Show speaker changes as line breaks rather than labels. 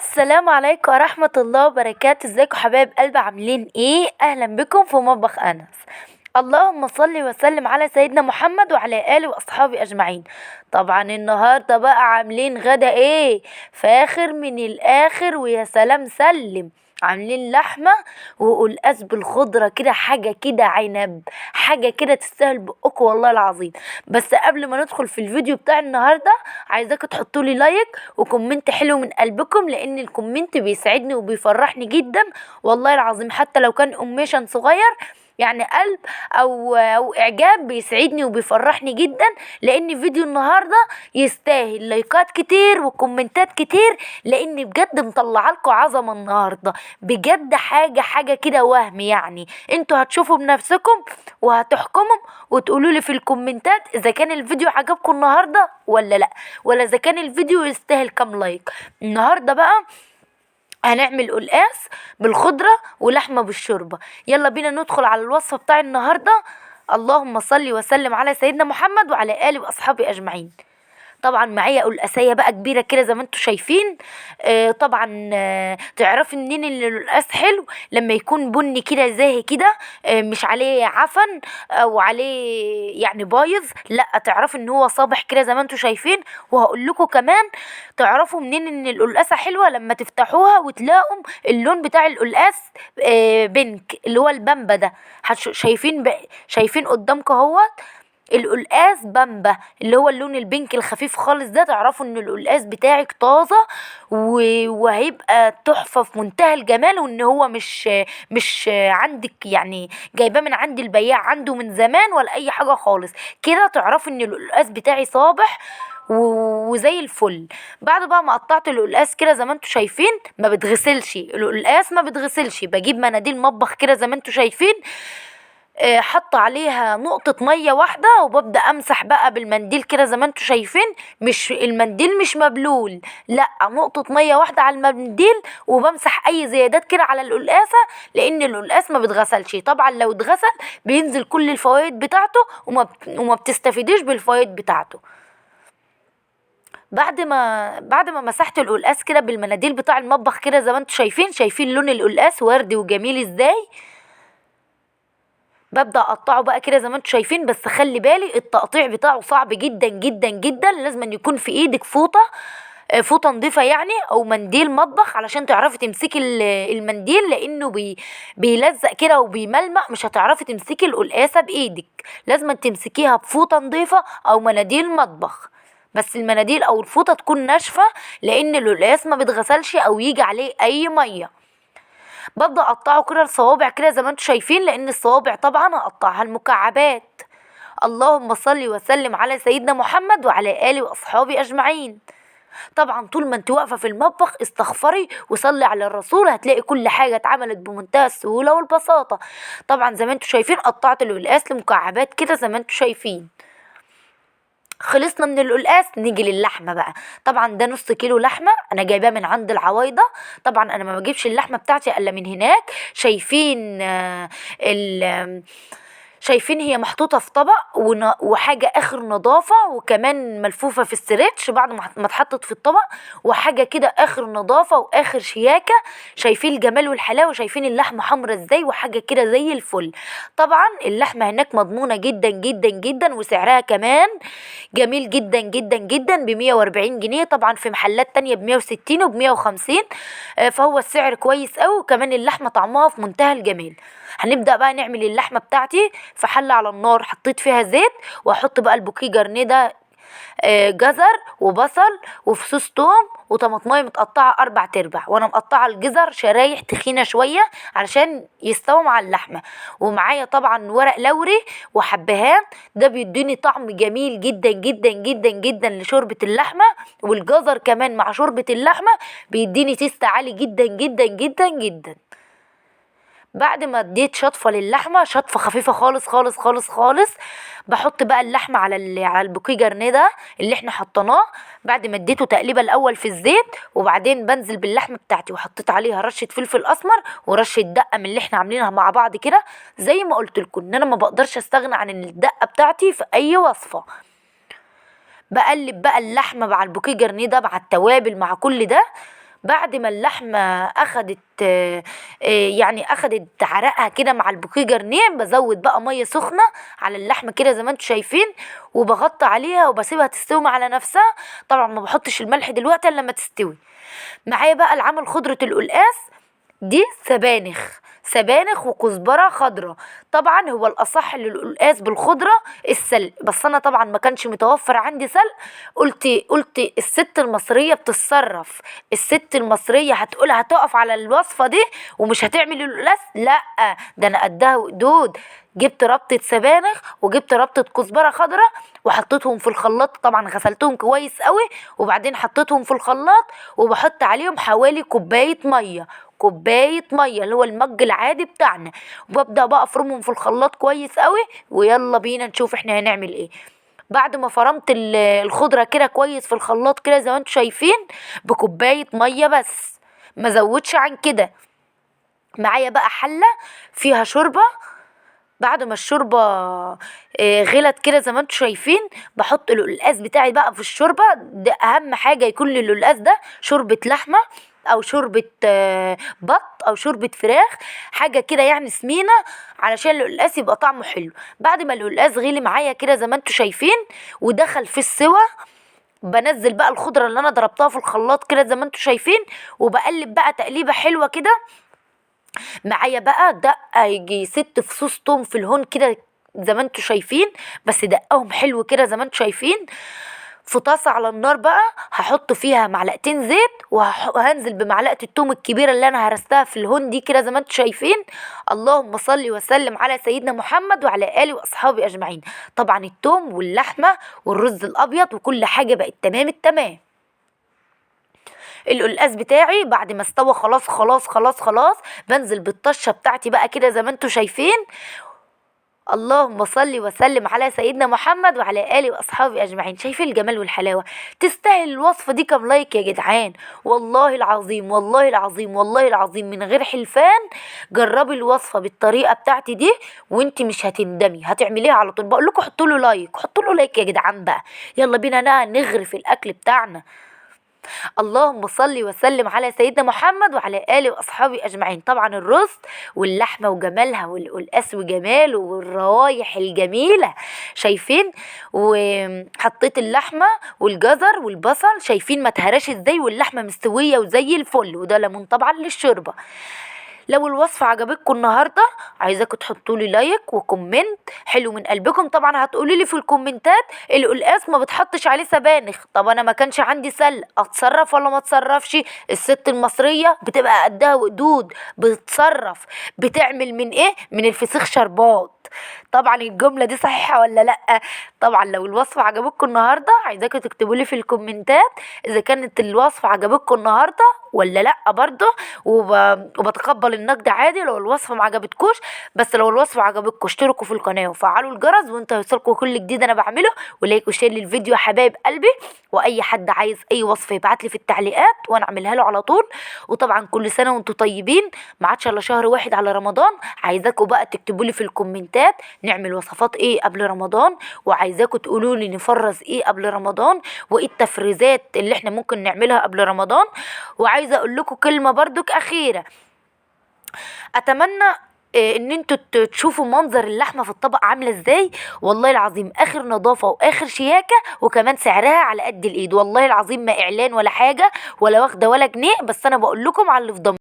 السلام عليكم ورحمة الله وبركاته. ازيكم حبايب قلبي، عاملين ايه؟ اهلا بكم في مطبخ انس. اللهم صل وسلم على سيدنا محمد وعلى اله واصحابه اجمعين. طبعا النهارده بقى عاملين غدا ايه فاخر من الاخر، ويا سلام سلم. عاملين لحمه وقلقاس بالخضره كده، حاجة كده عنب، حاجة كده تستاهل بقكم والله العظيم. بس قبل ما ندخل في الفيديو بتاع النهارده عايزاكم تحطوا لي like و comment حلو من قلبكم، لان ال comment بيسعدني وبيفرحني جدا والله العظيم، حتى لو كان اميشن صغير يعني قلب او اعجاب بيسعدني وبيفرحني جدا، لان فيديو النهارده يستاهل لايكات كتير وكومنتات كتير، لان بجد مطلعه لكم عظمه النهارده بجد، حاجة كده وهم يعني. انتوا هتشوفوا بنفسكم وهتحكموا وتقولوا لي في الكومنتات اذا كان الفيديو عجبكم النهارده ولا لا، ولا اذا كان الفيديو يستاهل كام like. النهارده بقى هنعمل قلقاس بالخضرة ولحمة بالشوربة. يلا بينا ندخل على الوصفة بتاع النهاردة. اللهم صل وسلم على سيدنا محمد وعلى آله وأصحابه أجمعين. طبعا معايا قلقاسية بقى كبيرة كده زي ما انتوا شايفين. طبعا تعرفي منين ان القلقاس حلو؟ لما يكون بني كده زاهي كده، مش عليه عفن او عليه يعني بايظ، لا تعرفي ان هو صابح كده زي ما انتوا شايفين. وهقول لكم كمان تعرفوا منين ان القلقاسه حلوة، لما تفتحوها وتلاقوا اللون بتاع القلقاس بنك اللي هو البامبا ده. شايفين قدامكم اهوت القلقاس بامبا اللي هو اللون البنك الخفيف خالص ده، تعرفوا ان القلقاس بتاعك طازة وهيبقى تحفة في منتهى الجمال، وان هو مش عندك يعني جايباه من عند البياع عنده من زمان ولا اي حاجة خالص كده. تعرفوا ان القلقاس بتاعي صابح وزي الفل. بعد بقى ما قطعت القلقاس كده زي ما انتوا شايفين، ما بتغسلش القلقاس، ما بتغسلش. بجيب مناديل مطبخ كده زي ما انتوا شايفين، حط عليها نقطة مية واحدة، وببدأ امسح بقى بالمنديل كده زي ما انتوا شايفين. مش المنديل مش مبلول، لا نقطة مية واحدة على المنديل، وبمسح اي زيادات كده على القلقاسة، لان القلقاس ما بيتغسلش. طبعا لو اتغسل بينزل كل الفوائد بتاعته وما بتستفيديش بالفوائد بتاعته. بعد ما مسحت القلقاس كده بالمناديل بتاع المطبخ كده زي ما انتوا شايفين، شايفين لون القلقاس وردي وجميل ازاي. ببدأ اقطعه بقى كده زي ما انتوا شايفين، بس خلي بالي التقطيع بتاعه صعب جدا جدا جدا، لازم أن يكون في ايدك فوطه نظيفة يعني، او منديل مطبخ علشان تعرفي تمسكي المنديل، لانه بيلزق كده وبيملمق، مش هتعرفي تمسكي القلقاسه بايدك، لازم تمسكيها بفوطه نظيفة او مناديل مطبخ، بس المناديل او الفوطه تكون ناشفة لان القلقاس ما بيتغسلش او يجي عليه اي مية. ببدأ اقطعه كده لصوابع كده زي ما انتوا شايفين، لان الصوابع طبعا هقطعها المكعبات. اللهم صل وسلم على سيدنا محمد وعلى اله واصحابه اجمعين. طبعا طول ما انت واقفة في المطبخ استغفري وصلي على الرسول، هتلاقي كل حاجة اتعملت بمنتهى السهولة والبساطه. طبعا زي ما انتوا شايفين قطعت القلقاس لمكعبات كده زي ما انتوا شايفين. خلصنا من القلقاس، نيجي للحمه بقى. طبعا ده نص كيلو لحمه انا جايباه من عند العوايده، طبعا انا ما بجيبش اللحمة بتاعتي الا من هناك. شايفين هي محطوطة في طبق وحاجه اخر نظافة، وكمان ملفوفه في السريتش بعد ما اتحطت في الطبق، وحاجه كده اخر نظافة واخر شياكه. شايفين الجمال والحلاوه، شايفين اللحمة حمرا ازاي، وحاجه كده زي الفل. طبعا اللحمة هناك مضمونه جدا جدا جدا، وسعرها كمان جميل جدا جدا جدا ب140 جنيه. طبعا في محلات تانية ب160 وب150، فهو السعر كويس قوي، وكمان اللحمة طعمها في منتهى الجمال. هنبدا بقى نعمل اللحمة بتاعتي في حله على النار، حطيت فيها زيت، واحط بقى ال bouquet garni ده، جزر وبصل وفصوص توم وطماطمايه متقطعه 4/4، وانا مقطعه الجزر شرايح تخينة شوية علشان يستووا مع اللحمة، ومعايا طبعا ورق لوري وحبهان، ده بيديني طعم جميل جدا جدا جدا جدا لشوربه اللحمة، والجزر كمان مع شوربة اللحمة بيديني taste عالي جدا جدا جدا جدا. بعد ما اديت شطفه للحمه، شطفه خفيفة خالص خالص خالص خالص، بحط بقى اللحمة على ال bouquet garni ده اللي احنا حطيناه. بعد ما اديته تقليبه الاول في الزيت، وبعدين بنزل باللحمه بتاعتي، وحطيت عليها رشه فلفل اسمر ورشه دقه من اللي احنا عاملينها مع بعض كده. زي ما قلت لكم ان انا ما بقدرش استغنى عن الدقة بتاعتي في اي وصفه. بقلب بقى اللحمة مع ال bouquet garni ده مع التوابل مع كل ده، بعد ما اللحمة اخدت يعني اخدت عرقها كده مع البوكيه جرنيه، بزود بقى مية سخنة على اللحمة كده زي ما انتم شايفين، وبغطي عليها وبسيبها تستوي على نفسها. طبعا ما بحطش الملح دلوقتي الا لما تستوي. معايا بقى العمل خضرة القلقاس دي، سبانخ، سبانخ وكزبره خضراء. طبعا هو الاصح للقلقاس بالخضره السلق، بس انا طبعا ما كانش متوفر عندي سلق. قلت الست المصرية بتتصرف، الست المصرية هتقول هتقف على الوصفة دي ومش هتعمل القلقاس، لا ده انا قدها وقدود. جبت ربطه سبانخ وجبت ربطه كزبره خضراء وحطيتهم في الخلاط، طبعا غسلتهم كويس قوي وبعدين حطيتهم في الخلاط، وبحط عليهم حوالي كوباية مية، كوباية مية اللي هو المج العادي بتاعنا، وببدا بقى افرمهم في الخلاط كويس قوي. ويلا بينا نشوف احنا هنعمل ايه. بعد ما فرمت الخضرة كده كويس في الخلاط كده زي ما انتم شايفين، بكوبايه مية بس، ما زودش عن كده. معايا بقى حله فيها شوربة. بعد ما الشوربة غلت كده زي ما انتم شايفين، بحط القلقاس بتاعي بقى في الشوربة. ده اهم حاجة يكون للقلقاس ده شوربة لحمه او شوربة بط او شوربة فراخ، حاجة كده يعني سمينه، علشان القلقاس يبقى طعمه حلو. بعد ما القلقاس غلي معايا كده زي ما انتم شايفين ودخل في السوا، بنزل بقى الخضرة اللي انا ضربتها في الخلاط كده زي ما انتم شايفين، وبقلب بقى تقليبه حلوة كده. معايا بقى دقه يجي 6 فصوص توم في الهون كده زي ما انتم شايفين، بس دقهم حلو كده زي ما انتم شايفين. في طاسه على النار بقى هحط فيها معلقتين زيت، وهنزل بمعلقه التوم الكبيرة اللي انا هرستها في الهون دي كده زي ما انتم شايفين. اللهم صل وسلم على سيدنا محمد وعلى اله واصحابه اجمعين. طبعا التوم واللحمة والرز الابيض وكل حاجة بقت تمام التمام. القلقاس بتاعي بعد ما استوى خلاص خلاص خلاص خلاص، بنزل بالطشه بتاعتي بقى كده زي ما انتم شايفين. اللهم صل وسلم على سيدنا محمد وعلى اله واصحابه اجمعين. شايفين الجمال والحلاوه؟ تستاهل الوصفة دي كام لايك يا جدعان؟ والله العظيم والله العظيم والله العظيم من غير حلفان، جربي الوصفة بالطريقة بتاعتي دي وانت مش هتندمي، هتعمليها على طول. بقول لكم حطوا له لايك، حطوا له لايك يا جدعان بقى. يلا بينا نغرف الاكل بتاعنا. اللهم صل وسلم على سيدنا محمد وعلى اله واصحابه اجمعين. طبعا الرز واللحمة وجمالها والقلقاس وجماله والروايح الجميلة، شايفين؟ وحطيت اللحمة والجزر والبصل، شايفين ما اتهراش ازاي، واللحمة مستوية وزي الفل، وده ليمون طبعا للشوربه. لو الوصفة عجبتكم النهارده عايزاكم تحطوا لي like و comment حلو من قلبكم. طبعا هتقولوا لي في الكومنتات القلقاس ما بتحطش عليه سبانخ، طب انا ما كانش عندي سلق، اتصرف ولا ما اتصرفش؟ الست المصرية بتبقى قدها وقدود، بتتصرف، بتعمل من ايه؟ من الفسيخ شربات. طبعا الجملة دي صحيحه ولا لا؟ طبعا لو الوصفة عجبتكم النهارده عايزاكم تكتبوا لي في الكومنتات اذا كانت الوصفة عجبتكم النهارده ولا لا برضه، وبتقبل النقد عادي لو الوصفة ما عجبتكوش. بس لو الوصفة عجبتكم اشتركوا في القناة وفعلوا الجرس وانتوا هيوصلكوا كل جديد انا بعمله، و like و share للفيديو يا حبايب قلبي. واي حد عايز اي وصفه يبعت لي في التعليقات وانا اعملها له على طول. وطبعا كل سنة وانتوا طيبين، ما عادش الا شهر واحد على رمضان. عايزاكم بقى تكتبوا لي في الكومنتات نعمل وصفات ايه قبل رمضان، وعايزاكم تقولوا لي نفرز ايه قبل رمضان، وايه التفريزات اللي احنا ممكن نعملها قبل رمضان. وعايزه اقول لكم كلمة برضك اخيرة، اتمنى ان انتوا تشوفوا منظر اللحمة في الطبق عامله ازاي. والله العظيم اخر نظافة واخر شياكه، وكمان سعرها على قد الايد. والله العظيم ما اعلان ولا حاجة ولا واخده ولا جنيه، بس انا بقول لكم على اللي في ضميري.